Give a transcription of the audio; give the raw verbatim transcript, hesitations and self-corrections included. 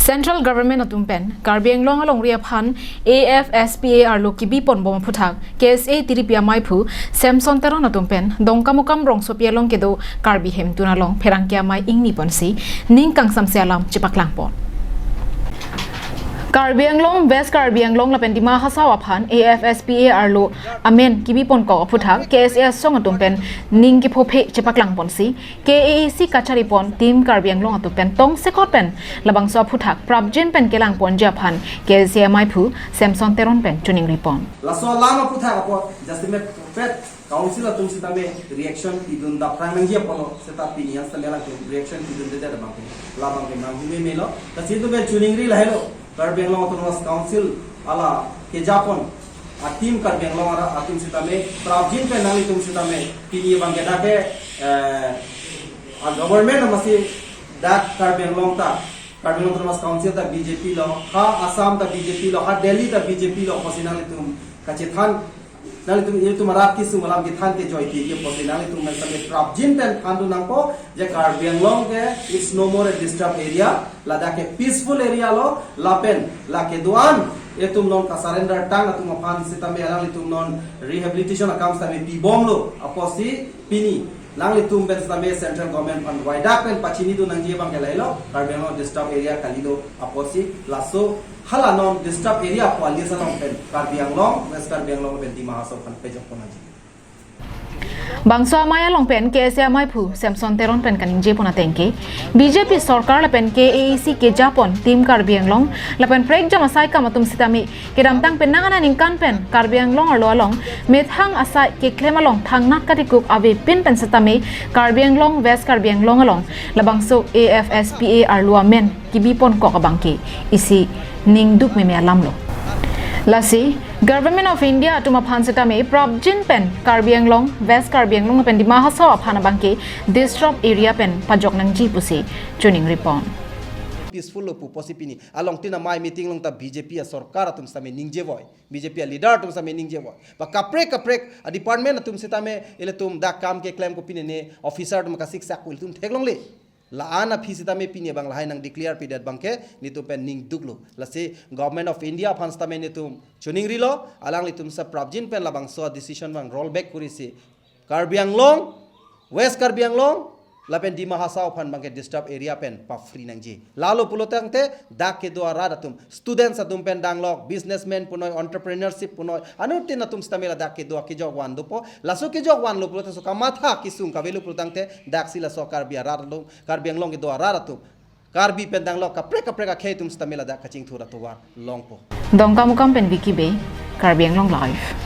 Central Government atum pen Karbi Anglong alongri aphan A F S P A arlo kebi ponbom aphuthak K S A tiripi amaiphu Samson Teron atum pen Dongkamukam rongsopi along kedo Karbi Hemtun along pherangke amei ingni ponsi ning kangsamse alam chepaklang pon. Karbi Anglong, West Karbi Anglong lapen Dima Hasao aphan A F S P A arlo amen kebi ponkok aphuthak K S A asong atum pen ning kephophe chepaklang ponsi K A A C kachari pon Team Karbi Anglong atum pen tongsekot pen labangso aphuthak prapjin pen kelang ponji aphan K S A amaiphu Samson Teron pen choningri pon. Laso alam aphuthak apot jasemet pet council atum sitame reaction pidun daphrang nangji apotlo seta pini an sitame alangtum reaction pidunde abangke labangke nanghume melo. Lasi itum pen choningri lahelo, Karbi Anglong Autonomous Council ala kejapon a Team Karbi Anglong ara atum sitame prapjin pen nanglitum sitame pini abangke dak ke, eh, a government amatsi dak Karbi Anglong ta, Karbi Anglong Autonomous Council ta B J P lo, ha Assam ta B J P lo, ha Delhi ta B J P lo, apotsi nanglitum kachethan, nanglitum ilitum arat kesung alam kethan kejoi ke, apotsi nanglitum pen sitame prapjin pen thandun nangpo je Karbi Anglong ke it's no more a disturbed area, ladak ke peaceful area lo, lapen lake do-an itum non kasurrender tang atum aphan sitame alanglitum non rehabilitation akam sitame pibomlo, apotsi pini nanglitum pen sitame Central Government aphan waidak pen pachinidun nangji abangke lahelo, Karbi Anglong disturbed area kalilo, apotsi laso hala non disturbed area pu a-list along pen Karbi Anglong, West Karbi Anglong pen Dima Hasao aphan pejok pon nangji. Bangso amei along pen K S A amaiphu Samson Teron pen kaningje pon ateng ke B J P sorkar lapen K A A C kejapon Team Karbi Anglong lapen prekjam asai kam atum sitame kedamtang penang aningkan pen Karbi Anglong arlo along methang asai keklem along thangnat katikup avepin pen sitame Karbi Anglong, West Karbi Anglong along labangso A F S P A arlo amen kebi ponkok abangke isi ningduk meme alamlo. Lasi Government of India atum aphan sitame prapjin pen Karbi Anglong, West Karbi Anglong pen Dima Hasao aphan abangke disturbed area pen pajok nangji pusi choningri pon. Peaceful lo pu apotsi pini along tin amei meeting along ta B J P asorkar atum sitame ningjevoi, B J P aleader atum sitame ningjevoi. Ba kaprek kaprek a-department atum sitame ilitum dak kam keklem kopine ne officer atum kasiksak ilitum theklongle. La-an aphi sitame pini abang lahai nang declare pidet abangke netum pen ningduklo. Lasi Government of India aphan sitame netum choningrilo, alanglitum sa prapjin pen labangso decision abang roll back kurisi Karbi Anglong, West Karbi Anglong lapen Dima Hasao aphan abangke disturbed area pen pa-free nangji. Lalo pulotangte dak kedo arat atum, students atum pen danglok, businessman punoi, entrepreneurship punoi, anuttin atum sitame ladak kedo akejok van dopo. Laso kejok vanlo pulote laso kamatha kesung kavelo pulotangte daksi laso Karbi arat atum, Karbi Anglong kedo arat atum, Karbi pen danglok kaprek kaprek akhei atum sitame ladak kachingthur atovar longpo. Dongkamukam pen Vicky Bey, Karbi Anglong Live.